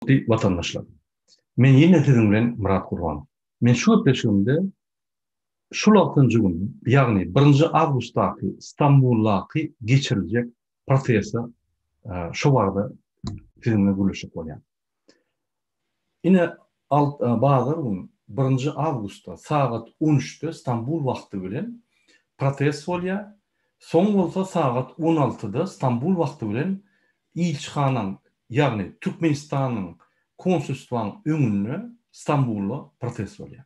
Hormatly watandaşlar! Men ýene siziň bilen Myrat Gurbanow. Men şu gepleşigimde şul altynjy gün, ýagny birinji awgustdaky Stambuldaky geçiriljek proteste şo barada siziň bilen gürleşjek bolýan. Ine, bazar gün, birinji awgustda sagat on üçde Stambul wagty bilen protest bolýar. Soň bolsa sagat on altyda Stambul wagty bilen ilçihanaň, ýagny Türkmenistanyň konsulstwaň öňünde Stambulda protest bolýar.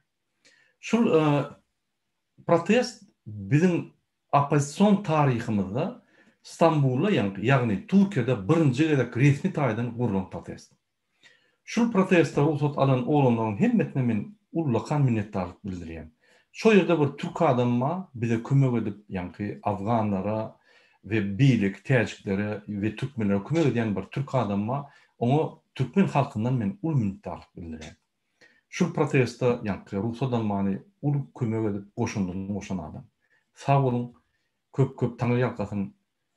Şul protest biziň oppozision taryhymyzda Stambulda, ýagny Türkiýede birinji gezek resmi taýdan gurlan protest. Şul proteste rugsat alan oglanlaryň hemmesine men ullakan minnetdarlyk bildirýän. Şo ýerde bir türk adam bar, bize kömek edip, ýaňky afganlara we beýleki täjiklere we türkmenlere kömek edýän bir türk adam bar, oňa türkmen halkyndan men uly minnetdarlyk bildirýän. Şul proteste ýaňky rugsat almany uly kömek edip goşandyny goşan adam. Sag boluň, köp köp Taňry ýalkasyn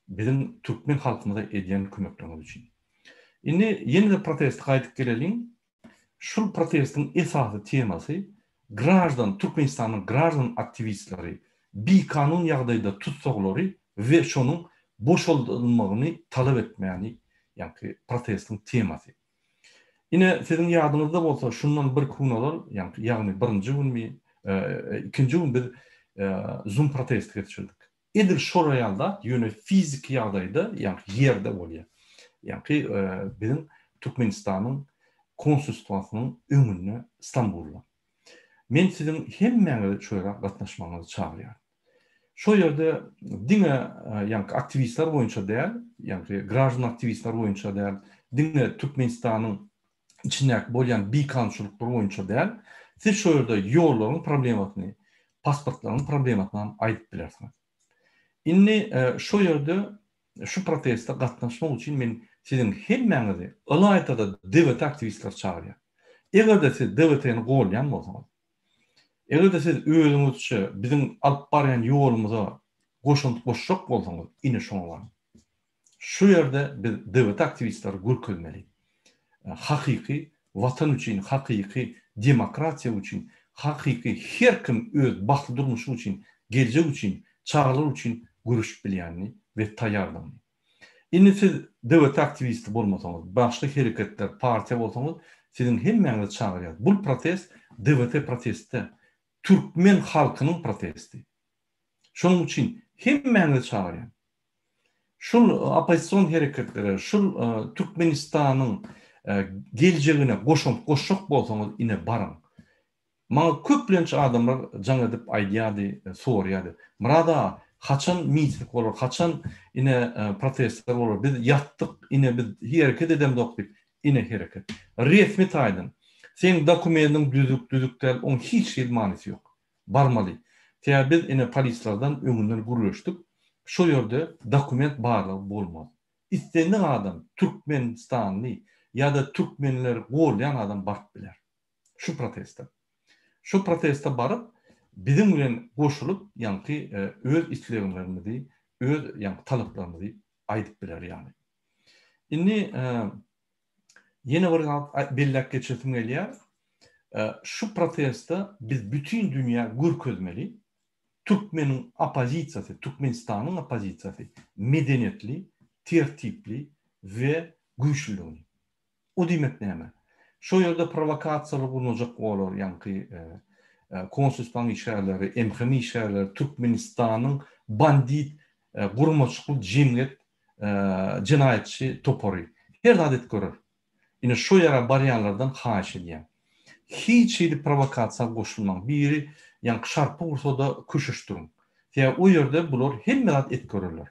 biziň türkmen halkymyza edýän kömekleriňiz üçin. Indi ýene-de proteste gaýdyp geleliň. Şul protestiň esasy temasy graždan Türkmenistanyň graždan aktiwistleri bikanun ýagdaýda tussaglary we şonuň boşaldylmagyny talap etmäni ýaňky protestiň temasy. Ine siziň ýadyňyzda bolsa şundan bir gün ozal ýaňky ýagny birinji günmi ikinji gün biz zum protesti geçirdik. Edil şolar ýaly zat, ýöne fiziki ýagdaýda, ýagny ýerde bolýar. Ýagny biziň Türkmenistanyň konsulstwasynyň öňünde Stambulda. Men siziň hemmäňizi şo ýere gatnaşmagyňyzy çagyrýaryn. Şo ýerde diňe ýagny aktiwistler boýunça däl, ýagny graždan aktiwistler boýunça däl, diňe Türkmenistanyň içindäki bolýan bikanunçylyklar boýunça däl, siz şo ýerde ýollaryň problemasyny, pasportlaryň problemasyny hem aýdyp bilersiňiz. Indi şo ýerde şu proteste gatnaşmak üçin men siziň hemmäňizi, ylaýta-da DWT aktiwistleri çagyrýan. Eger-de siz DWT-ni goldaýan bolsaňyz, eger-de siz özüňizçe biziň alyp barýan ýolumyza goşant goşjak bolsaňyz, ine şoňa baryň. Şu ýerde biz DWT aktiwistleri görkezmeli. Hakyky Watan üçin, hakyky demokratiýa üçin, hakyky her kim öz bagtly durmuşy üçin, geljek üçin, çagalar üçin göreşip bilýänini we taýýardygyny. Indi siz DWT aktiwisti bolmasaňyz, başga hereketler, partiýa bolsaňyz, siziň hemmäňizi çagyrýas. Bul protest DWT protesti däl. Türkmen halkynyň protesti. Şonuň üçin hemmäňizi çagyrýan. Şul oppozision hereketlere, şul Türkmenistanyň geljegine goşant goşjak bolsaňyz ine baryň. Maňa köplenç adamlar jaň edip aýdýardy, soraýardy. Myrat aga, haçan miting bolar, haçan ine protestler bolar, biz ýatdyk, ine biz hereket edemzok diýip, ine hereket. Resmi taýdan, seň dokumendiň düzük, düzük däl, oň hiç hili manysy ýok. Barmaly. Sebäbi biz ine polislerden öňünden gürleşdik. Şo ýerde dokument barlagy bolmaz. Islendik adam türkmenistanly ýa-da türkmenleri goldaýan adam baryp biler. Şu proteste. Şu proteste baryp biziň bilen goşulyp ýaňky öz isleglerimizi, öz ýaňky talaplarymyzy aýdyp biler ýaly. Indi Ýene bir zat belläp geçesim gelýär. Şu protestde biz bütin dünýä görkezmeli, türkmeniň oppozisiýasy, Türkmenistanyň oppozisiýasy medeniýetli, tertipli we güýçlüdigini. O diýmek näme? Şo ýerde prowokasiýalar gurnajak bolar, ýaňky konsulstwaň işgärleri, MHM işgärleri, Türkmenistanyň bandit gurmaçykly jemgyýet jenaýatçy topary her zat edip görer. Ine şo ýere barýanlardan haýyş edýän. Hiç hili prowokasiýa goşulmaň. Biri ýaňky şarpyk ursa-da köşeşdiriň. Sebäbi o ýerde bular hemme zat edip görerler.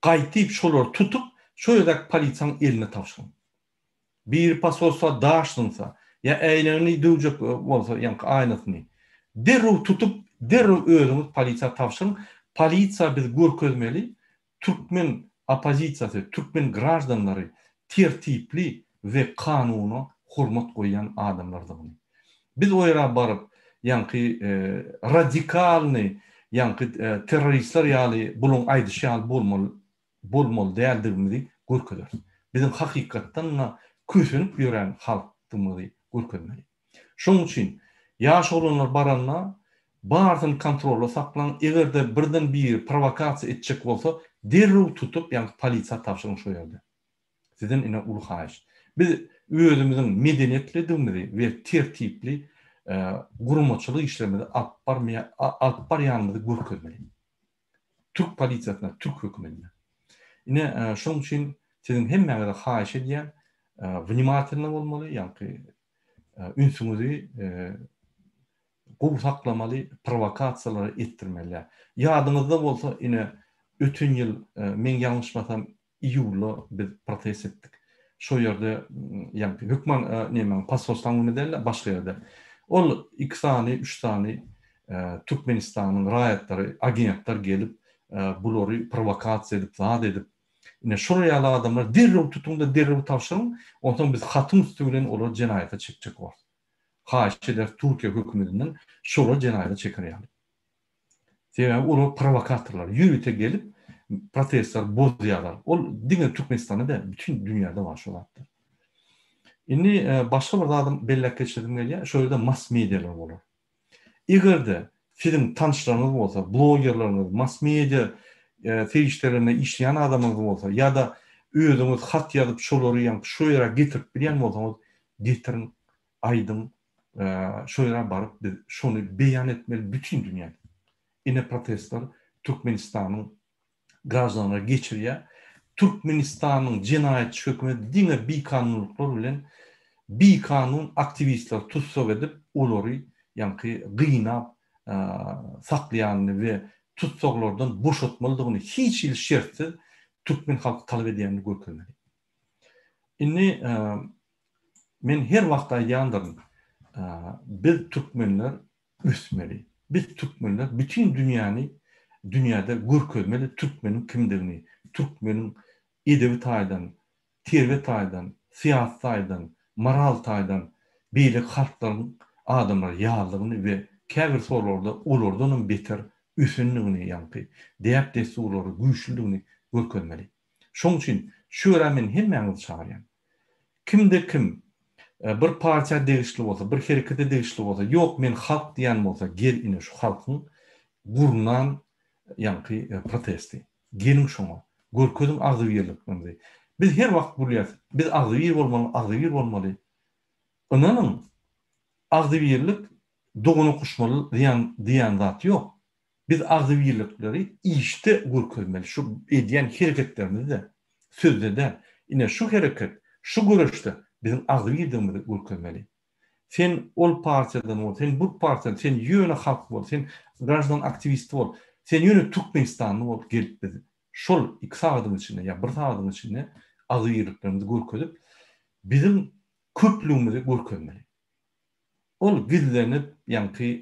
Gaýtyp şolary tutup şo ýerdäki polisiýaň eline tabşyryň. Biri posolstwa daş zyňsa, ýa äýnegini döwjek bolsa, ýaňky aýnasyny, derrew tutup, derrew özüňiz polisiýa tabşyryň. Polisiýa biz görkezmeli, türkmen oppozisiýasy, türkmen graždanlary tertipli we kanuna hormat goýýan adamlardygyny. Biz o ýere baryp, ýaňky radikalnyý, ýaňky terroristler ýaly bulaň aýdyşy ýaly bolmaly bolmaly däldigimizi görkezeris. Biziň hakykatdan-da kösenip ýören halkdygymyzy görkezmeli. Şonuň üçin ýaş oglanlar baranda barysyny kontrolda saklaň, eger-de birden biri prowokasiýa etjek bolsa, derrew tutup, ýagny polisiýa tabşyryň şo ýerde. Sizden ine uly haýyş. Biz özümiziň medeniýetlidigimizi we tertipli guramaçylyk işlerimizi alyp barmaýa alyp barýanymyzy görkezmeli. Türk polisiýasyna, türk hökümetine. Ine şonuň üçin siziň hemmäňize haýyş edýän, wnimatelno bolmaly, ýaňky ünsüňizi gowy saklamaly, prowokasiýalary etdirmeli däl. Ýadyňyzda bolsa, ine öten ýyl, men ýalňyşmasam Iýulda biz protest etdik. Şo ýerde, ýagny hökman nemäň posolstwaň öňünde däl-de, başga ýerde. Ol iki sany, üç sany Türkmenistanyň raýatlary, agentler gelip, bulary prowokasiýa edip, zat edip, ine şolar ýaly adamlary derrew tutuň-da, derrew tabşyryň, onsoň biz hatyň üsti bilen olary jenaýata çekjek borus. Haýyş ederis Türkiýe hökümetinden şolary jenaýata çeker ýaly. Sebäbi olar prowokatorlar, ýörite gelip protestleri bozýarlar. Ol diňe Türkmenistanda däl, bütin dünýäde bar şo zatlar. Indi başga bir zadam belläp geçesim gelýär, şo ýerde mass medialar bolar. Eger-de siziň tanyşlaryňyz bolsa, blogerleriňiz, mass media serişdelerinde işleýän adamyňyz bolsa ýa-da özüňiz hat ýazyp şolary ýa şo ýere getirip bilýän bolsaňyz, getiriň, aýdyň, Şo ýere baryp biz şony beýan etmeli bütin dünýäde. Ine protestler Türkmenistanyň graždanlary geçirýär. Türkmenistanyň jenaýatçy hökümeti diňe bikanunlyklar bilen bikanun aktiwistleri tussag edip olary ýaňky gynap saklaýanyny we tussaglardan boşatmalydygyny hiç hili şertsiz türkmen halky talap edýänini görkezmeli. Indi men her wagt aýdýandyryn, biz türkmenler ösmeli. Biz türkmenler bütin dünýäni dünýäde görkezmeli türkmeniň kimdigini, türkmeniň edebi taýdan, terbiýe taýdan, syýasy taýdan, moral taýdan beýleki halklaryň adamlary ýalydygyny we käbir soraglarda olardanam beter ösendigini ýaňky däp-dessurlary güýçlüdigini görkezmeli. Şoň üçin şu ýere men hemmäňizi çagyrýan. Kimde kim bir partiýa degişli bolsa, bir herekete degişli bolsa, ýok men halk diýen bolsa gel ine şu halkyň gurnan ýaňky protesti. Geliň şoňa. Görkeziň agzybirlikimizi. Biz her wagt gülýäs. Biz agzybir bolmaly, agzybir bolmaly. Ynanyň, agzybirlik dogan okuşmaly diýen diýen zat ýok. Biz agzybirlikleri işde görkezmeli, şu edýän hereketlerimizde, sözde däl. Ine şu hereket, şu göreşde biziň agzybirdigimizi görkezmeli. Sen ol partiýadan bol, sen bu partiýadan, sen ýöne halk bol, sen graždan aktiwisti bol, sen ýöne türkmenistanly bol gelip biz şol iki sagadyň içinde ýa bir sagadyň içinde agzybirliklerimizi görkezip, biziň köplügimizi görkezmeli. Ol gizlenip, ýaňky,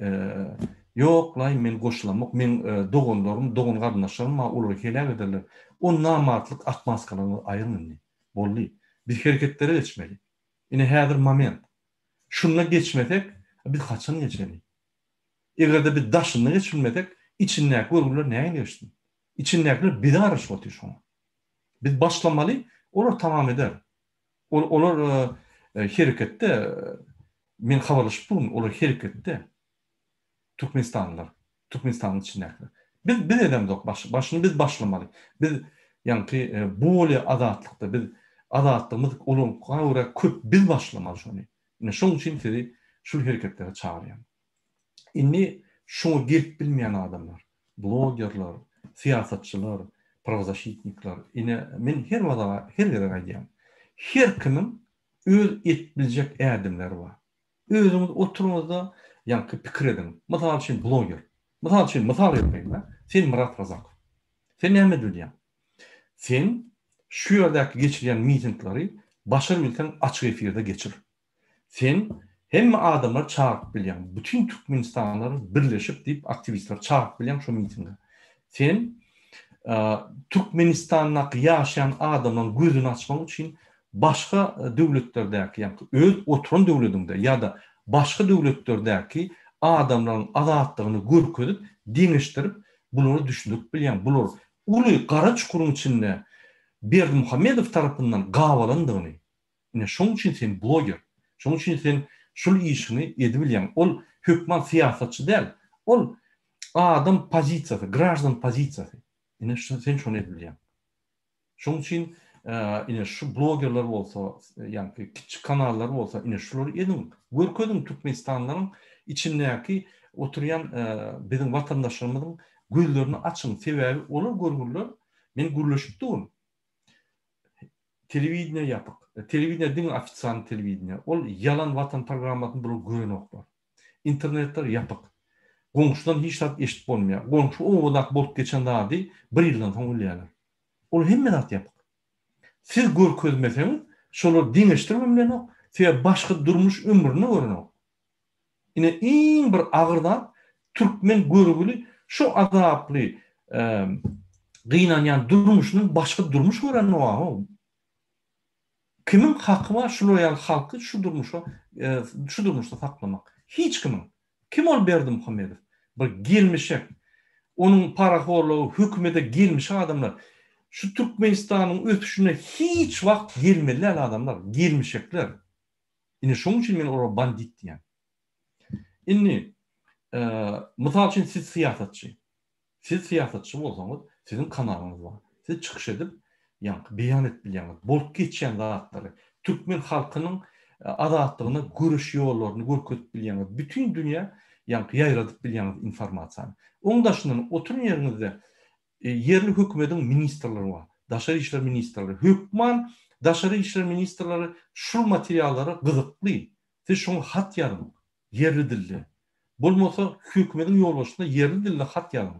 Ýok-laý, men goşulamok, meň doganlarym, dogan-garyndaşlarym bar, olary heläk ederler. O namartlyk atmaskalaryňyzy aýryň indi. Boldy. Biz hereketlere geçmeli. Ine, häzir moment. Şunda geçmesek, biz haçan geçeli? Eger-de biz daşynda geçbilmesek, içindäki görgüliler nähili geçsin? Içindäkiler bize garaşyp otyr şoňa. Biz başlamaly, olar tamam eder. Ol olar hereketde men habarlaşyp durun olar hereketde Türkmenistanlylar Türkmenistanyň içindäkiler. Biz biz edemzok baş başyny biz başlamaly. Biz ýaňky bolýa azatlykda biz azatlygymyz olaňka görä köp biz başlamaly şony. Ine şoň üçin sizi şul hereketlere çagyrýan. Indi şoňa gelip bilmeýän adamlar, blogerler, syýasatçylar, prawozasşitnikler, ine men her wada her gezek aýdýan, her kimiň öz edip biljek ädimleri bar. Özüňiz oturyňyzda ýaňky pikir ediň. Mysal üçin bloger. Mysal üçin mysal getireyinda, sen Myrat Razakow. Sen näme edip bilýäň? Sen şu ýerdäki geçirýän mitingleri başar bilseň açyk efirde geçir. Sen hemme adamlary çagyryp bilýäň. Bütin türkmenistanlary birleşip diýip aktiwistleri çagyryp bilýäň şo mitinge. Sen Türkmenistandaky ýaşaýan adamlaryň gözüni açmak üçin başga döwletlerdäki ýa öz oturan döwlediňde ýa-da başga döwletlerdäki adamlaryň azatlygyny görkezip, deňeşdirip bulara düşündirip bilýäň. Bular uly gara çukuryň içinde Berdimuhamedow tarapyndan gabalandygyny. Ine şoň üçin sen bloger. Şoň üçin sen şul işiňi edibilýäň. Ol hökman syýasatçy däl. Ol adam pozisiýasy, graždan pozisiýasy. Ine sen şony edibilýäň. Şoň üçin ine şu blogerler bolsa, ýaňky kiçi kanallar bolsa, ine şulary ediň. Görkeziň türkmenistanlylaryň içindäki oturýan biziň watandaşlarymyzyň gözlerini açyň. Sebäbi olar görgüliler, men gürleşip durun. Telewideniýe ýapyk. Telewideniýe diňe ofitsialnyý telewideniýe. Ol ýalan watan programmasyny bular görenoklar. Internetler ýapyk. Goňşudan hiç zat eşidip bolmaýar. Goňşy obadaky bolup geçen zady bir ýyldan soň bilýärler. Ol hemme zat ýapyk. Siz görkezmeseňiz, şolar deňeşdiribem bilenok, sebäbi başga durmuş ömründe görenok. Ine iň bir agyr zat türkmen görgüli şu azaply gynanýan durmuşyndan başga durmuş görenok. Kimiň haky bar şular ýaly halky şu durmuşa şu durmuşda saklamak? Hiç kimiň. Kim ol Berdimuhamedow? Bir gelmişek. Onuň parahorlygy hökümete gelmişek adamlar. Şu Türkmenistanyň ösüşine hiç wagt gelmeli däl adamlar, gelmişekler. Ine şoň üçin men olara bandit diýýän. Indi mysal üçin siz syýasatçy. Siz syýasatçy bolsaňyz, siziň kanalyňyz bar. Siz çykyş edip, ýaňky beýan edip bilýäňiz, bolup geçýän zatlary, türkmen halkynyň azatlygyna göreş ýollaryny görkezip bilýäňiz, bütin dünýä ýaňky ýaýradyp bilýäňiz informasiýany. Oň daşyndan oturan ýeriňizde ýerli hökümediň ministrleri bar, daşary işler ministrleri. Hökman daşary işler ministrleri şul materiallara gyzykly. Siz şoňa hat ýazyň. Ýerli dilde. Bolmasa hökümediň ýolbaşçysyna ýerli dilde hat ýazyň.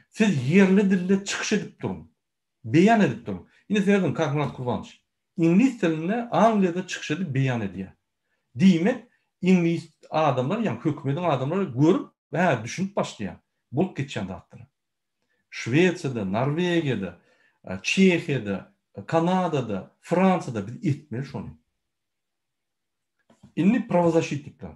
Siz ýerli dilde çykyş edip duruň. Beýan edip duruň. Ine serediň Kakmyrat Kurbanowiç. Iňlis dilinde Angliýada çykyş edip beýan edýär. Diýmek, iňlis adamlar, ýagny hökümediň adamlary görüp, hä, düşünip başlaýar bolup geçýän zatlara. Şwesiýada, Norwegiýada, Çehiýada, Kanadada, Fransiýada biz etmeli şony. Indi prawozaşitnikler.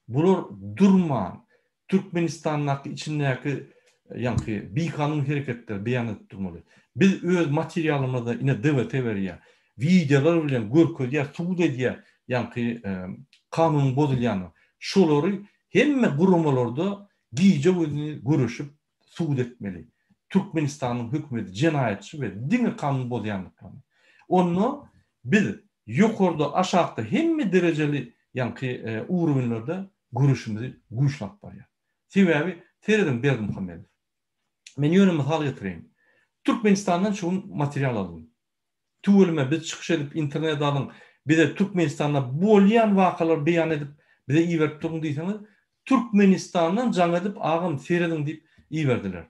Bular durman Türkmenistandaky içindäki ýaňky bikanun hereketleri beýan edip durmaly. Biz öz materialymyzda ine DWT berýär. Wideolar bilen görkezýär, subut edýär ýaňky kanunyň bozulýanyny. Şolary hemme guramalarda gije-gündiz göreşip subut etmeli. Türkmenistanyň hökümeti jenaýatçy we diňe kanun bozýandyklaryny. Onda biz ýokarda, aşakda hemme derejeli ýaňky uruwinlerde göreşimizi güýçli alyp barýar. Sebäbi serediň Berdimuhamedow. Men ýöne mysal getireýin. Türkmenistandan şu gün material aldym. Tüweleme biz çykyş edip internet alyň bize Türkmenistanda bolýan wakalary beýan edip bize iberip duruň diýseňiz Türkmenistandan jaň edip agam serediň diýip iberdiler.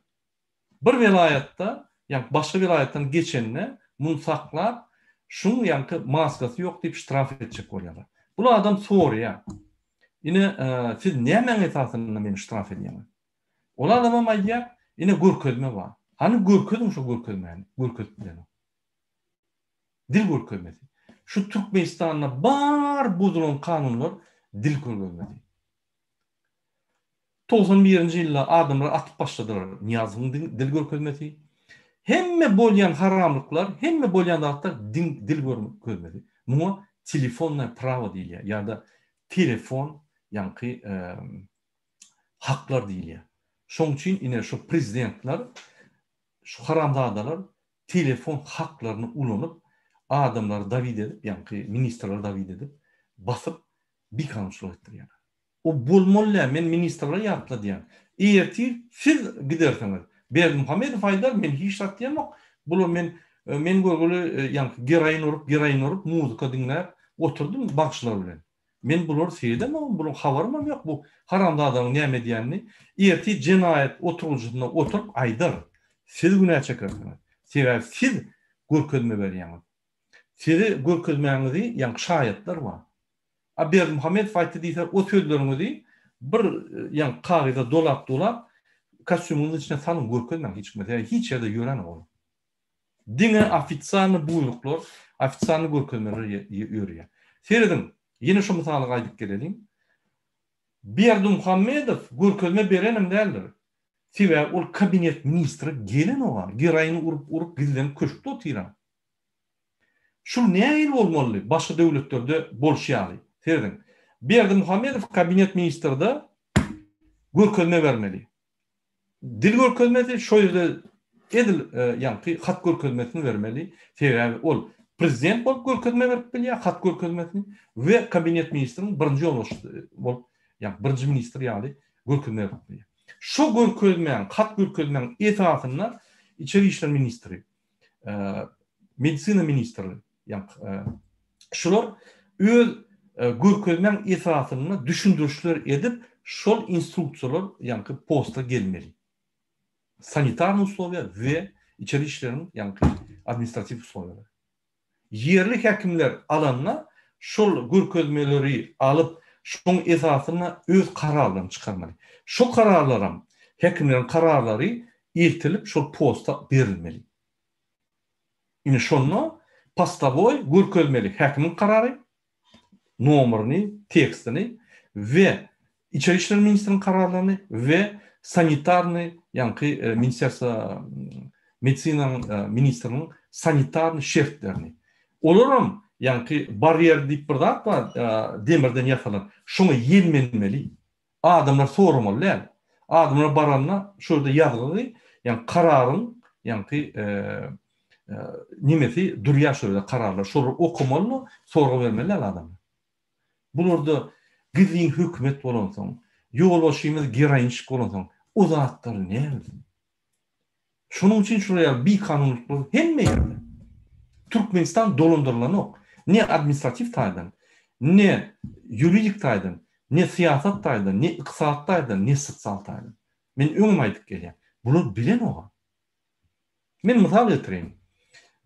Bir welaýatda ýaňky başga welaýatdan geçende muny saklap şuň ýaňky maskasy ýok diýip ştraf etjek bolýarlar. Bul adam soraýar. Ine siz nämäň esasynda meni ştraf edýäňiz? Ol adamam aýdýar, ine görkezme bar. Hany görkeziň şo görkezmäni, görkezip bilenok. Dil görkezmesi. Şu Türkmenistanda bar bozulan kanunlar dil görkezmesi. 91-nji ýylda adamlar atyp başladylar Nyýazowyň dil görkezmesi. Hemme bolýan haramlyklar, hemme bolýan zatlar din dil görkezmesi. Muňa telefonnaýa prawo diýilýär ýa-da telefon ýaňky haklar diýilýär. Şoň üçin ine şu prezidentler, şu haramzadalar telefon haklaryny ulanyp, adamlary dawid edip, ýaňky ministrleri dawid edip, basyp bikanunçylyk etdirýärler. O bolmaly däl, men ministrlere ýatladýan. Ertir siz gidersiňiz. Berdimuhamedow aýdar, men hiç zat diýemok. Bular men men görgüli ýaňky geroin urup, geroin urup, muzyka diňläp oturdym bagşylar bilen. Men bulary seýdemogam, bulaň habarymam ýok bu haramzadalaryň näme edýänini. Ertir jenaýat oturgyjysynda oturyp aýdar. Siz günä çekersiňiz. Sebäbi siz görkezme berýäňiz. Sizi görkezmäňizi ýaňky şaýatlar bar. A Berdimuhamedow aýtdy diýse o sözleriňizi bir ýaňky kagyza dolap-dolap kostýumyňyzyň içine salyň görkezmäň hiç kime. Sebäbi hiç ýerde ýöränok ol. Diňe ofitsialny buýruklar, ofitsialny görkezmeler ýörýär. Serediň, ýene şu mysala gaýdyp geleliň. Berdimuhamedow görkezme berenem däldir. Sebäbi ol kabinet ministri gelenok-a, geroin urup-urup gizlenip köşkde otyr-a. Şul nähili bolmaly başga döwletlerde bolşy ýaly? Serediň. Berdimuhamedow kabinet ministrde görkezme bermeli. Dil görkezmesi şo ýerde edil ýaňky hat görkezmesini bermeli. Sebäbi ol prezident bolup görkezme berip bilýär, hat görkezmesini we kabinet ministriniň birinji ýolbaşçysy bolup, ýagny birinji ministr ýaly görkezme berip bilýär. Şo görkezmäň, hat görkezmäň esasynda içeri işler ministri, medisina ministri, ýagny şular öz görkezmäň esasynda düşündirişler edip, şol instruksiýalar ýaňky posta gelmeli. Sanitarnyý uslowiýa we içeri işleriň ýaňky administratiw uslowiýalary. Ýerli häkimler alanda şol görkezmeleri alyp, şoň esasynda öz kararlaryny çykarmaly. Şo kararlaram, häkimleriň kararlary eltilip şol posta berilmeli. Ine şonda postowoý görkezmeli häkimiň karary, nomerini, tekstini we Içeri işler ministriniň kararlaryny we sanitarnyý ýaňky ministerstwo medisinanyň ministriniň sanitarnyý şertlerini. Olaram ýaňky barýer diýip bir zat bar demirden ýasalan şoňa ýelmenmeli. Adamlar soramaly däl. Adamlar baranda şo ýerde ýazgygy ýagny kararyň ýaňky nemesi durýar şo ýerde kararlar. Şolary okamaly sorag bermeli däl adamlar. Bularda gizlin hökümet bolansoň, ýolbaşçymyz geroinşik bolansoň o zatlary näbilsin. Şonuň üçin şular ýaly bikanunlyklar hemme ýerde. Türkmenistan dolandyrylanok. Ne administratiw taýdan, ne ýuridik taýdan, ne syýasat taýdan, ne ykdysady taýdan, ne sosial taýdan. Men öňem aýdyp gelýän. Bular bilenok. Men mysal getireýin.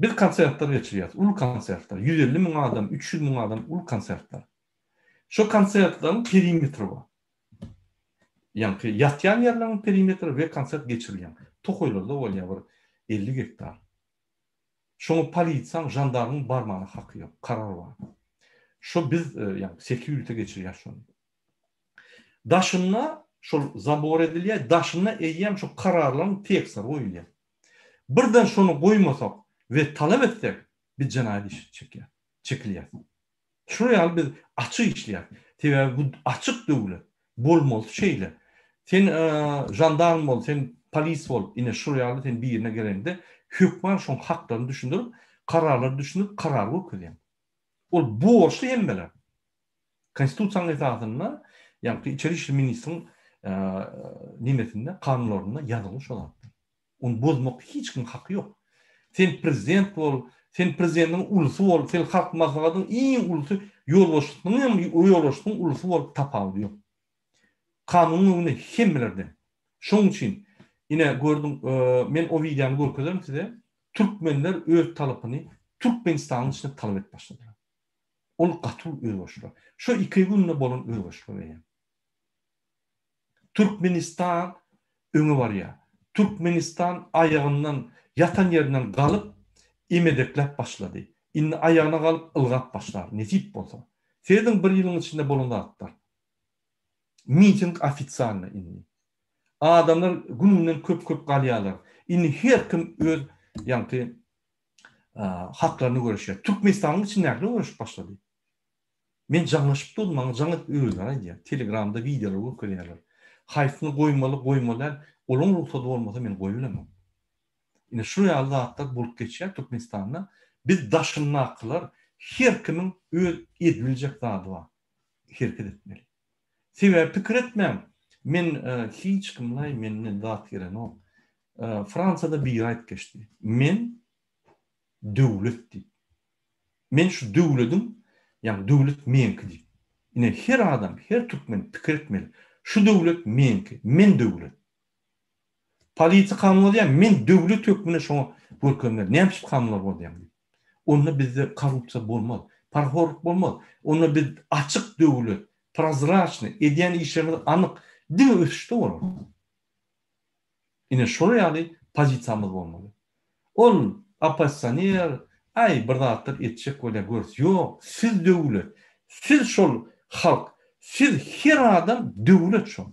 Biz konsertler geçirýäris, uly konsertler. 150 müň adam, 300 müň adam uly konsertler. Şo konsertleriň perimetri bar. Ýaňky ýatýan ýerleriň perimetri we konsert geçirilýän. Tokaýlarda bolýar bir 50 gektar. Şoňa polisiýaň, žandarmyň barmagyna haky ýok, karar bar. Şo biz ýaňky security geçirýäs şony. Daşynda şol zabor edilýär, daşynda eýýäm şo kararlaryň tekstleri goýulýar. Birden şony goýmasak we talap etsek, biz jenaýat işi çekýäs, çekilýäs. Şular ýaly biz açyk işleýäs. Sebäbi bu açyk döwlet. Bolmalysy şeýle. Sen žandarm bol, sen polis bol, ine şular ýaly sen birine geleňde hökman şoň haklaryny düşündirip, kararlary düşündirip, karar görkezýäň. Ol borçly hemmeler. Konstitusiýanyň esasynda, ýagny içeri işler ministriň nemesinde, kanunlarynda ýazylgy şo zatlar. Ony bozmak hiç kimiň haky ýok. Sen prezident bol, sen prezidentiň ulusy bol, sen halk maslahatynyň iň ulusy ýolbaşçysynyň hem ýolbaşçysynyň ulusy bol tapawudy ýok. Kanunyň öňünde hemmeler deň. Şonuň üçin ine gördüň men o wideony görkezerin size türkmenler öz talapyny Türkmenistanyň içinde talap edip başladylar. Ol gaty uly özbaşylar. Şo iki günde bolan özbaşylar eýýäm. Türkmenistan öňe barýar. Türkmenistan aýagyndan, ýatan ýerinden galyp, emedekläp başlady. Indi aýagyna galyp, ylgap başlar, nesip bolsa. Serediň bir ýylyň içinde bolan zatlar. Miting ofisialny indi. Adamlar gün-günden köp-köp galýarlar. Indi her kim öz ýaňky haklaryny göreşýär. Türkmenistanyň içindäkiler göreşip başlady. Men jaňlaşyp durdum, maňa jaň edip özleri aýdýar. Telegramda wideolar görkezýärler. Haýsyny goýmaly, goýmaly däl, olaň rugsady bolmasa men goýubilemok. Ine şu ýaly zatlar bolup geçýär Türkmenistanda. Biz daşyndakylar her kimiň öz edibiljek zady bar. Hereket etmeli. Sebäbi pikir etmäň, men hiç kimlaý menden zat gelenok. Fransiýada biri aýdyp geçdi. Men döwlet diýip. Men şu döwlediň, ýagny döwlet meňki diýip. Ine her adam, her türkmen pikir etmeli. Şu döwlet meňki, men döwlet. Polisiýa kanun bozýar, men döwlet hökmünde şoňa görkezmeli. Näme üçin kanunlar bozýaň diýip. Onda bizde korrupsiýa bolmaz, parahorluk bolmaz. Onda biz açyk döwlet, prozraçnyý, edýän işlerimiz anyk, diňe ösüşde bolarys. Ine şolar ýaly pozisiýamyz bolmaly. Ol oppozisioner, aý bir zatlar etjek bolýar görüs. Ýok, siz döwlet, siz şol halk, siz her adam döwlet şol.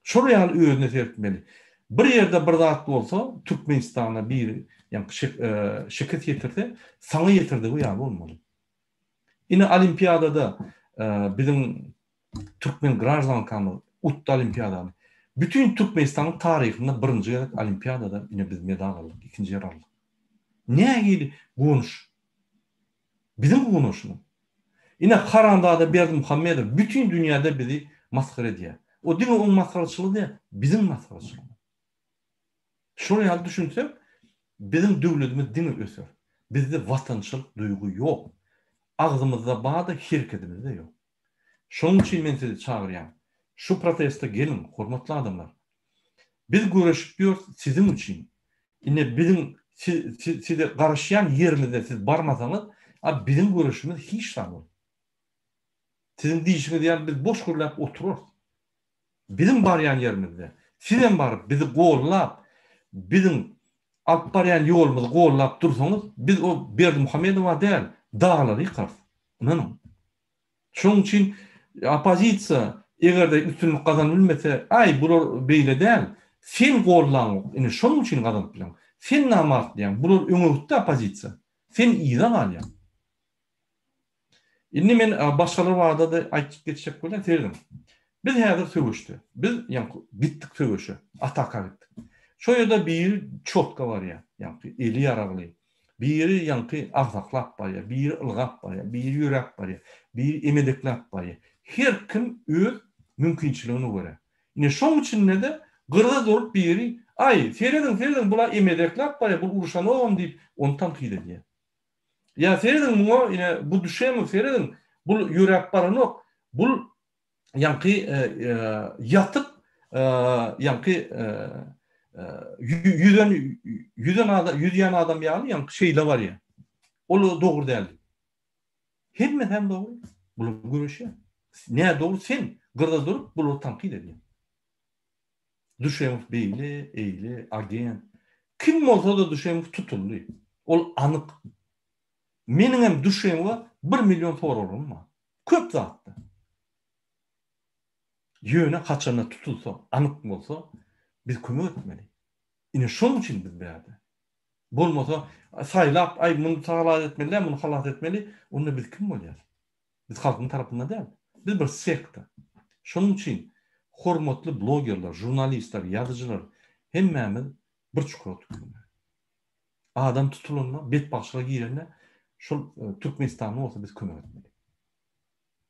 Şol ýaly özüne seretmeli. Bir ýerde bir zat bolsa, Türkmenistanda bir. ýaňky şikes ýetirse, saňa ýetirdigi ýaly bolmaly. Ine olimpiadada biziň türkmen graždankamyz utdy olimpiadany. Bütin Türkmenistanyň taryhynda birinji gezek olimpiadada ine biz medal aldyk, ikinji ýer aldyk. Nähili guwanç. Biziň guwançymyz. Ine haramzada Berdimuhamedow bütin dünýäde bizi masgara edýär. O diňe oň masgaraçylygy däl, biziň masgaraçylygymyz. Şol ýaly düşünsek, biziň döwletimiz diňe öser. Bizde watançylyk duýgy ýok. Agzymyzda bar-da, herekedimizde ýok. Şonuň üçin men sizi çagyrýan. Şu proteste geliň, hormatly adamlar. Biz göreşip ýörüs siziň üçin. Ine biziň size garaşýan ýerimizde siz barmasaňyz, a biziň göreşimiz hiç zat bol. Siziň diýşiňiz ýaly biz boş gürläp oturarys. Biziň barýan ýerimizde sizem baryp bizi gollap, biziň alyp barýan ýolumyzy gollap dursaňyz, biz o Berdimuhamedowa däl, daglary ýykarys. Ynanyň. Şonuň üçin oppozisiýa eger-de üstünlik gazanyp bilmese, aý bular beýle däl, sen gollaňok, ine şonuň üçin gazanyp bileňok. Sen namart diýýäň, bular öňe gitdi oppozisiýa, sen yza galýaň. Indi men başgalar barada-da aýtjyk geçjek bolýan, serediň. Biz häzir söweşde. Biz ýaňky gitdik söweşe, ataka gitdik. Şo ýerde biri çotga barýar, ýaňky eli ýaragly. Biri ýaňky agsaklap barýar, biri ylgap barýar, biri ýöräp barýar, biri emedekläp barýar. Her kim öz mümkinçiligine görä. Ine şoň içinde-de gyrada durup biri, Aý, serediň, serediň, bul-a emedekläp barýar, bul urşanogam diýip, ony tankyt edýär. Ýa serediň muňa, ine bu Düşemow serediň, bul ýöräp baranok, bul ýaňky ýatyp ýaňky ýüzen ýüzen adam ýüzýän adam ýaly ýaňky şeýle barýar. Ol dogry däl. Hemmesi hem dogry. Bular göreşýär. Nädogry sen gyrada durup bulary tankyt edýäň. Düşemow beýle, eýle, agent. Kim bolsa-da Düşemow tutuldy. Ol anyk. Meniňem Düşemowa bir million soraglarym bar. Köp zatda. Ýöne haçanda tutulsa, anyk bolsa, biz kömek etmeli. Ine şonuň üçin biz bärde. Bolmasa saýlap, aý muny halas etmeli däl, muny halas etmeli, onda biz kim bolýarys? Biz halkyň tarapynda däl. Biz bir sekta. Şonuň üçin hormatly blogerler, žurnalistler, ýazyjylar hemmämiz bir çukura tükürmeli. Adam tutulanda, betbagtçylyga girende şol Türkmenistanly bolsa biz kömek etmeli.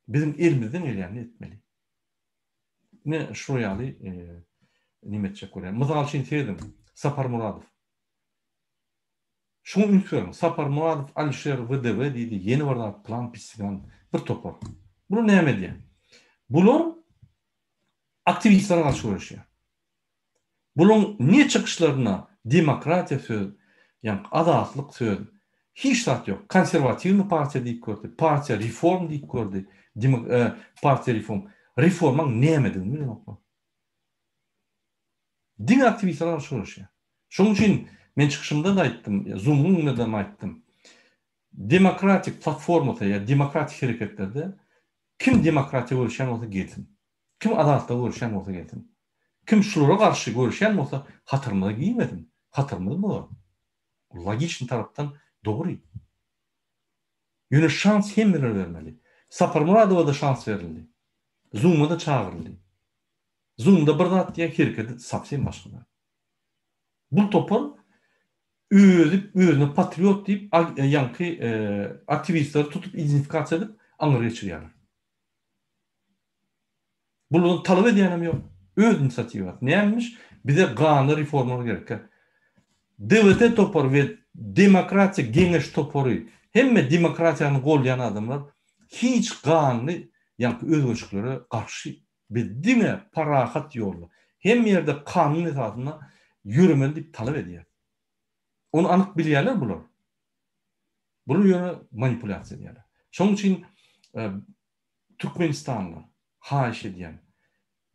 Biziň elimizden gelýänini etmeli. Ine şo ýaly neme etjek bolýan. Mysal üçin serediň, Sapar Muradow. Şuňa üns beriň. Sapar Muradow, Alişer WDW diýdi, ýene bir zat plan pisigan bir topar. Bular näme edýär? Bular aktiwistlere garşy göreşýär. Bulaň ne çykyşlarynda demokratiýa söz, ýaňky azatlyk söz, hiç zat ýok. Konserwatiwnyý partiýa diýip gördi, partiýa reform diýip gördi, partiýa reform. Reformaň nämedigini bilenoklar. Diňe aktiwistler garşy göreşýär. Şonuň üçin men çykyşymda-da aýtdym, Zoom-yň öňünde-de aýtdym. Demokratik platformada ýa demokratik hereketlerde kim demokratiýa göreşýän bolsa gelsin. Kim azatlyga göreşýän bolsa gelsin. Kim şulara garşy göreşýän bolsa hatarymyza girmesin. Hatarymyzy bozar. Logiçny tarapdan dogry. Ýöne şans hemmelere bermeli. Saparmyradowa-da şans berildi. Zoom-a-da çagyryldy. Zoom-da bir zat diýýär, hereketi sowsem başga zat. Bu topar özi özüne patriot diýip ýaňky aktiwistleri tutup identifikasiýa edip aňyr geçirýärler. Bulardan talap edýänem ýok. Öz inisiatiwasy. Nämemiş? Bize ganly reformalar gerekkä. DWT topary we Demokratiýa geňeş topary hemme demokratiýany goldaýan adamlar hiç ganly ýaňky özgerişiklere garşy. Biz diňe parahat ýolda, hemme ýerde kanun esasynda ýöremeli diýip talap edýäris. Ony anyk bilýärler bular. Bular ýöne manipulýasiýa edýärler. Şonuň üçin Türkmenistanlylar, haýyş edýän,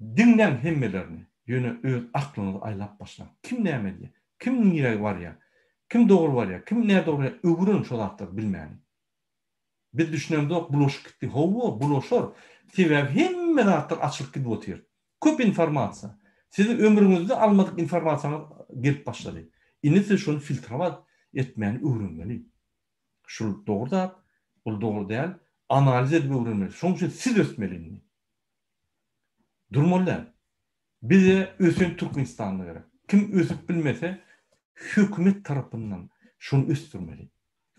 diňläň hemmelerini, ýöne öz aklyňyzy aýlap başlaň. Kim näme edýär? Kim nirä barýar? Kim dogry barýar? Kim nädogry barýar? Öwreniň şo zatlary bilmäni. Biz düşünemzok, bulaşyp gitdi. Hawa, bulaşar. Sebäbi hemme zatlar açylyp gidip otyr. Köp informasiýa. Siziň ömrüňizde almadyk informasiýaňyz gelip başlady. Indi siz şony filtrowat. etmäni öwrenmeli. Şul dogry zat, bul dogry däl, analiz edip öwrenmeli. Şonuň üçin siz ösmeli indi. Durmaly däl. Bize ösen Türkmenistanly gerek. Kim ösüp bilmese, hökümet tarapyndan şony ösdürmeli.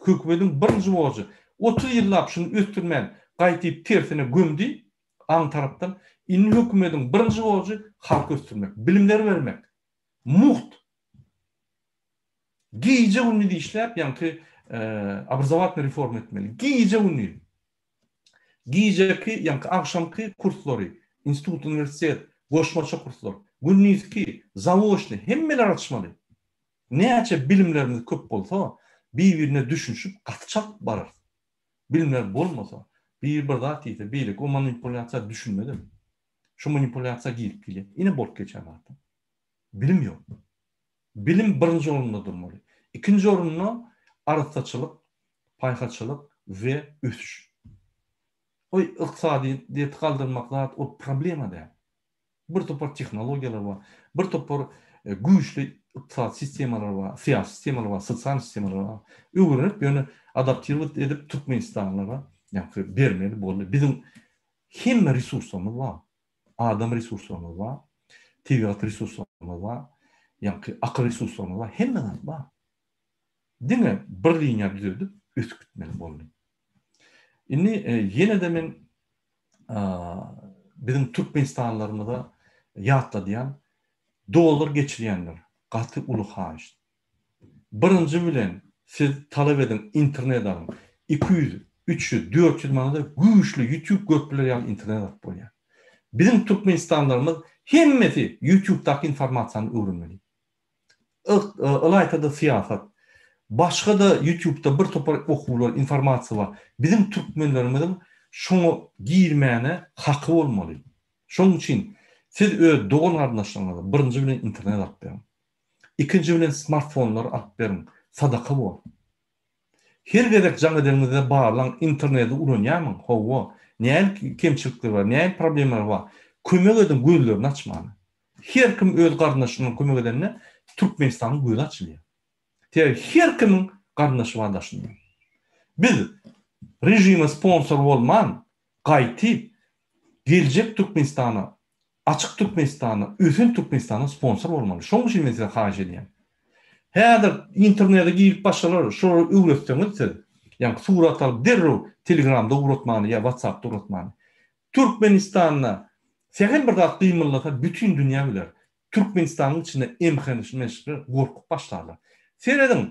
Hökümediň birinji borjy, 30 ýyllap şuny ösdürmän, gaýtyp tersine gömdi, aň tarapdan. Indi hökümediň birinji borjy halky ösdürmek, bilimler bermek. Mugt. Gije-gündiz işläp, ýaňky obrazowatelnyý reforma etmeli. Gije-gündiz. Gijeki, ýaňky agşamky kurslary, institut, uniwersitet, goşmaça kurslar, gündizki, zaoçnyý, hemmeler açmaly. Näçe bilimlerimiz köp bolsa, bir-birine düşünişip gaty çalt bararys. Bilimler bolmasa, biri bir zat diýse, beýleki o manipulýasiýa düşünmezem. Şu manipulýasiýa girip gelýär. Ine bolup geçen zatlar. Bilim ýok. Bilim birinji orunda durmaly. Ikinji orunda arassaçylyk, paýhasçylyk we ösüş. Oý ykdysadyýeti galdyrmak zat ol problema däl. Bir topar tehnologiýalar bar, bir topar güýçli ykdysady sistemalar bar, syýasy sistemalar bar, sosial sistemalar bar. Öwrenip ýöne adaptirowat edip türkmenistanlylara ýaňky bermeli boldy. Biziň hemme resurslarymyz bar. Adam resurslarymyz bar, tebigat resurslarymyz bar, ýaňky akyl resurslarymyz bar, hemme zat bar. Diňe bir liniýa düzedip ösüp gitmeli boldy. Indi ýene-de men biziň türkmenistanlylarymyza ýatladýan, dollar geçirýänler gaty uly haýyşt. Birinji bilen siz talap ediň internet alyň. 200, 300, 400 manada güýçli YouTube görüp biler ýaly internet alyp bolýar. Biziň türkmenistanlylarymyz hemmesi YouTubedaky informasiýany öwrenmeli. Ylaýta-da syýasat. Başga-da YouTube'da bir topar okuwlar, informasiýa bar. Biziň türkmenlerimiziň şoňa girmäne haky bolmaly. Şonuň üçin siz öz dogan-garyndaşlaryňyza birinji bilen internet alyp beriň. Ikinji bilen smartfonlary alyp beriň. Sadaka bor. Her gezek jaň edeniňizde barlaň interneti ulanýarmyň? Hawa. Nähili kemçilikler bar, nähili problemalar bar? Kömek ediň gözlerini açmana. Her kim öz garyndaşyna kömek edende Türkmenistanyň gözi açylýar. Sebäbi her kimiň garyndaşy bar daşynda. Biz režime sponsor bolman, gaýtyp geljek Türkmenistana, açyk Türkmenistana, ösen Türkmenistana sponsor bolmaly. Şonuň üçin men size haýyş edýän. Häzir internete girip başlalar, şolary öwretseňiz siz, ýagny surat alyp derrew telegramda ugratmany ýa whatsappda ugratmany. Türkmenistanda sähel bir zat gymyldasa bütin dünýä biler. Türkmenistanyň içinde MHNŞ-ler gorkup başlarlar. Serediň,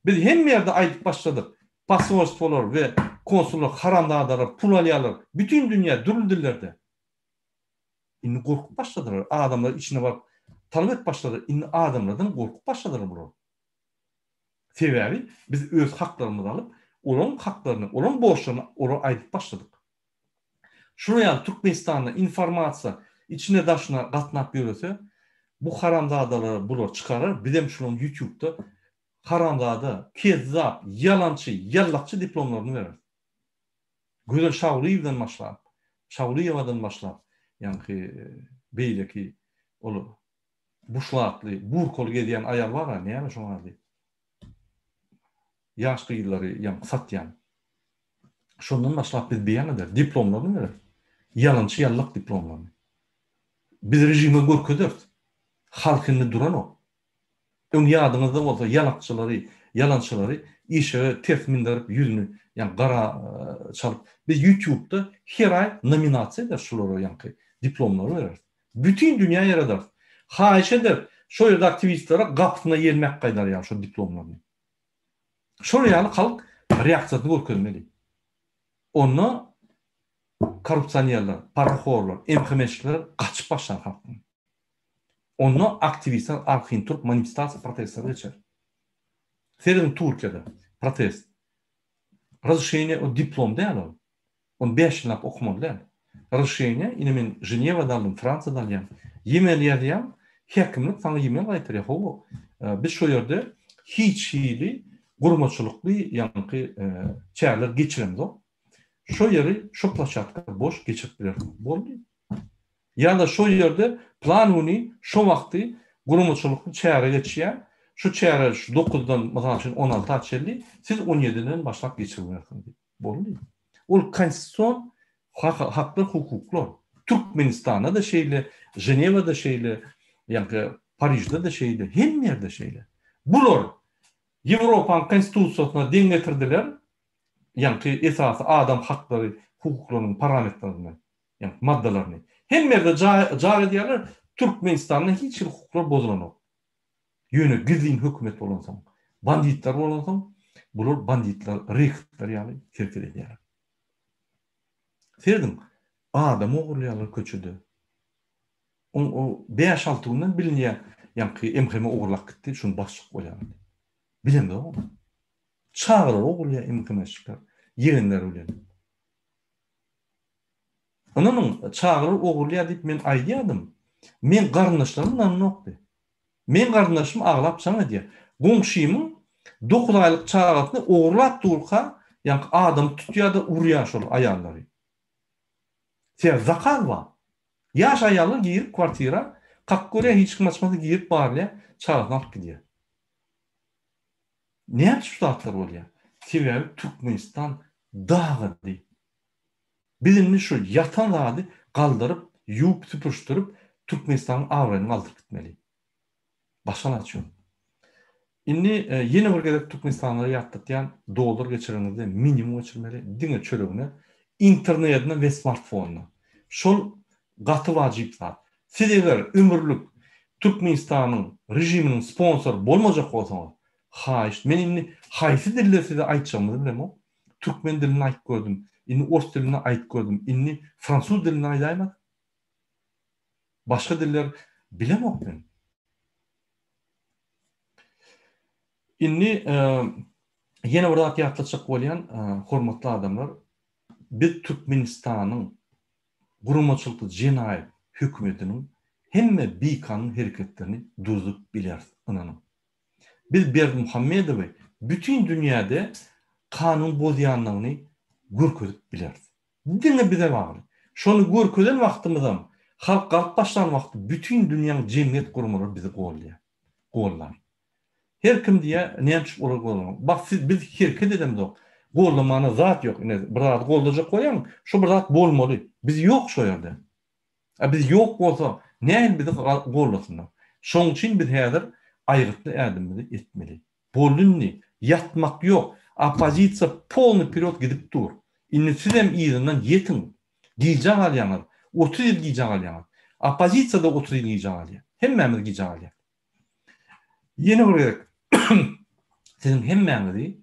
biz hemme ýerde aýdyp başladyk, posolstwolar we konsullar haramzadalar pul alýarlar bütin dünýä dürli dillerde. Indi gorkup başladylar, adamlar içine baryp talap edip başladylar, indi adamlardan gorkup başladylar bular. Sebäbi biz öz haklarymyzy alyp, olaryň haklaryny, olaryň borçlaryny olara aýdyp başladyk. Şular ýaly Türkmenistanda informasiýa içine daşyna gatnap ýörese bu haramzadalary bular çykarar bizem şularyň ýutubda haramzada, kezzap, ýalançy, ýallakçy diplomlaryny bereris. Gözel Şagulyýewden başlap, Şagulyýewadan başlap ýaňky beýleki ol buşlatly, burkaly gezýän aýal bar-a näme şoň ady? Ýaş gyzlary ýaňky satýan. Şondan başlap biz beýan ederis. Diplomlaryny bereris. Ýalançy ýallak diplomlaryny. Biz režime görkezeris. Halk indi duranok. Öň ýadyňyzda bolsa ýalakçylary, ýalançylary işege ters mindirip ýüzüni ýaňky gara çalyp biz ýutubda her aý nominasiýa ederis şulara ýaňky diplomlary bereris. Bütin dünýä ýaradarys. Haýyş ederis şo ýerde aktiwistlere gapysyna ýelmäp gaýdar ýaly şo diplomlaryny. Şol ýaly halk reaksiýasyny görkezmeli. Onda korrupsionerler, parahorlar, MHM-çiler gaçyp başlar halkdan. Onda aktiwistler arkaýyn turup manifestasiýa protestler geçer. Serediň Türkiýede protest. Razrešeniýe o diplom däl ol. Ony bäş ýyllap okamaly däl. Razrešeniýe ine men Ženewada aldym, Fransiýada alýan. E-mail ýazýaň, häkimlik saňa e-mail gaýtarýar, hawa, biz şo ýerde hiç hili gurmaçylykly ýaňky çäreler geçiremzok. Şo ýeri, şo ploşadka boş geçirip bilersiňiz. Boldy. Ýa-da şo ýerde plan güni şo wagty guramaçylykly çäre geçýär. Şu çäre şu dokuzdan, mysal üçin, on alta çenli, siz on ýediden başlap geçirmersiňiz diýip. Boldy. Ol konstitusion haklar, hukuklar. Türkmenistanda-da şeýle, Ženewada şeýle, ýaňky Parižde-de şeýle, hemme ýerde şeýle. Bular Ýewropanyň konstitusiýasyna deň getirdiler, ýaňky esasy adam haklary, hukuklarynyň parametrlerini, ýaňky maddalaryny. Hemme ýerde jar edýärler, Türkmenistanda hiç hili hukuklar bozulanok. Ýöne gizlin hökümet bolansoň, banditler bolansoň, bular banditler, reketler ýaly hereket edýärler. Serediň, adam ogurlaýarlar köçede. O bäş-alty günden bilinýär, ýaňky MHM ogurlap gitdi, şuny basjak bolýarlar diýip. Bilemzok ony. Çagalary ogurlaýar MHM-şikler, ýegenleri bilen. Ynanyň, çagalar ogurlaýar diýip men aýdýardym. Meň garyndaşlarym ynananokdy. Meň garyndaşym aglap jaň edýär. Goňşymyň dokuz aýlyk çagasyny ogurlap durka, ýaňky adam tutýar-da urýar şol aýallary. Sebäbi zakaz bar. Ýaş aýallar girip kwartira, kakyp görýär, hiç kim açmasa girip barylýar, çagasyny alyp gidýär. Näme üçin şu zatlar bolýar? Sebäbi Türkmenistan dagady. Biz indi şu ýatan zady galdyryp, ýuwup süpürişdirip, Türkmenistanyň abraýyny galdyryp gitmeli. Başga alaç ýok. Indi ýene bir gezek türkmenistanlylara ýatlatýan, dollar geçireniňizde minimum geçirmeli, diňe çöregine, internetine we smartfonyna. Şol gaty wajyp zat. Siz eger ömürlik Türkmenistanyň režiminiň sponsory bolmajak bolsaňyz, haýyşt, men indi haýsy dilde size aýtjagymyzy bilemok, Türkmen dilinde aýyp gördüm. Indi ors dilinde aýyp gördüm. Indi fransuz dilinde aýdaýmadyk. Başga diller bilemok men. Indi ýene bir zat ýatlatjak bolýan, hormatly adamlar, biz Türkmenistanyň guramaçylykly jenaýat hökümetiniň hemme bikanun hereketlerini durzup bileris, ynanyň. Biz Berdimuhamedowy bütin dünýäde kanun bozýanlygyny görkezip bileris. Diňe bize bagly. Şony görkezen wagtymyzam, halk galyp başlan wagty bütin dünýäň jemgyýet guramalary bizi goldaýar. Goldar. Her kim diýýär, näme üçin olar goldanok. Bak siz biz hereket edemzok. Goldamana zat ýok. Ine bir zady goldajak bolýaň, şo bir zat bolmaly. Biz ýok şo ýerde. A biz ýok bolsa, nähili bizi gollasynlar? Şoň üçin biz häzir aýgytly ädimimizi etmeli. Boldy indi, ýatmak ýok. Oppozisiýa polny wperýod gidip dur. Indi sizem yzyndan ýetiň. Gijä galýaňyz. 30 ýyl gijä galýaňyz. Oppozisiýa-da 30 ýyl gijä galýar. Hemmämiz gijä galýas. Ýene bir gezek siziň hemmäňizi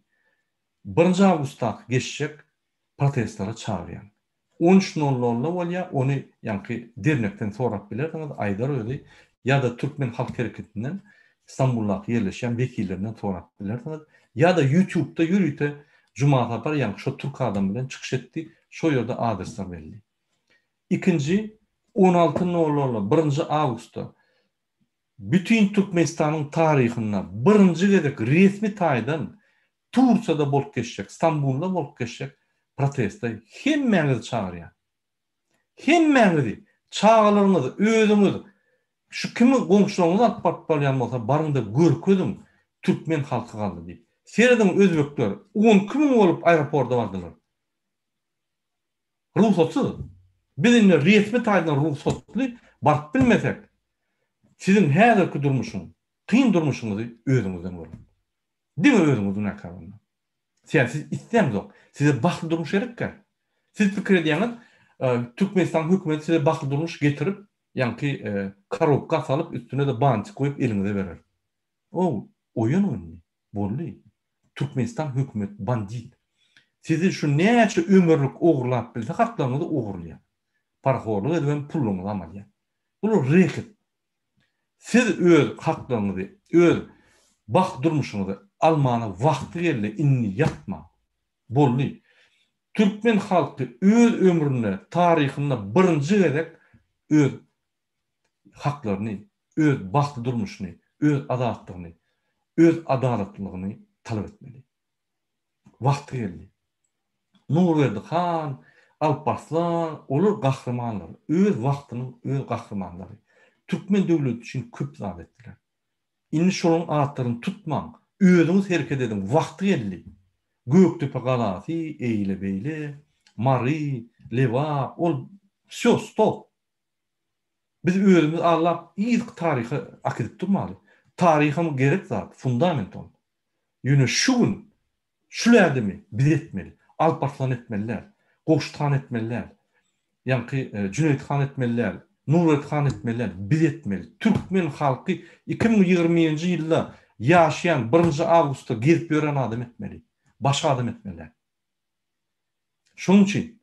birinji awgustdaky geçjek protestlere çagyrýan. On üç nol nolda bolýar, ony ýaňky dernekden sorap bilersiňiz, aýdar özi, ýa-da Türkmen halk hereketinden Stambuldaky ýerleşýän wekillerinden sorap bilersiňiz, ýa-da ýutubda ýörite Juma Sapar ýaňky şo türk adam bilen çykyş etdi, şo ýerde adresler belli. Ikinji, 16 nol nolda, birinji awgustda Bütin Türkmenistanyň taryhynda birinji gezek resmi taýdan Tursiýada bolup geçjek, Stambulda bolup geçjek proteste hemmäňizi çagyrýan. Hemmäňizi, çagalaryňyzy, özüňiz, şu kimi goňşularyňyzy alyp baryp bolýan bolsa baryňda görkeziň türkmen halky galdy diýip. Serediň özbekler 12 müň bolup aeroporda bardylar. Rugsatsyz. Biz indi resmi taýdan rugsatly baryp bilmesek, siziň häzirki durmuşyň, kyn durmuşyňyzy özüňizden görüň. Diňe özüňiz günäkär onda. Sebäbi siz isläňzok. Size bagtly durmuş gerekkä? Siz pikir edýäňiz, Türkmenistanyň hökümeti size bagtly durmuş getirip, ýaňky korobka salyp, üstüne-de bantik goýup eliňize berer. Ow, oýanyň indi. Boldy. Türkmenistan hökümet bandit. Sizi şu näçe ömürlik ogurlap bilse haklaryňyzy ogurlaýar. Parahorlyk edibem pulluňyzam alýar. Bular reket. Siz öz haklaryňyzy, öz bagt durmuşyňyzy almana wagty geldi indi ýatmaň. Boldy. Türkmen halky öz ömründe taryhynda birinji gezek öz haklaryny, öz bagtly durmuşyny, öz azatlygyny, öz adalatlylygyny talap etmeli. Wagty geldi. Nurberdi han, Alparslan, olar gahrymanlar, öz wagtynyň öz gahrymanlary. Türkmen döwleti üçin köp zat etdiler. Indi şolaryň atlaryny tutmaň. Özüňiz hereket ediň. Wagty geldi. Gökdepe galasy, eýle-beýle, Mary, Lebap, ol wsýo, stop. Biz özümizi aldap yzky taryha akidip durmaly. Taryham gerek zat, fundament ol. Ýöne şu gün şul ädimi biz etmeli. Alp Arslan etmeli däl. Gowşut han etmeli däl. Ýaňky Jüneýit han etmeli däl. Nuret han etmeli däl. Biz etmeli. Türkmen halky 2021-nji ýylda ýaşaýan birinji awgustda gezip ýören adam etmeli. Başga adam etmeli däl. Şonuň üçin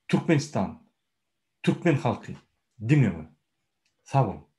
Türkmenistan, türkmen halky diňe öňe. Sag boluň.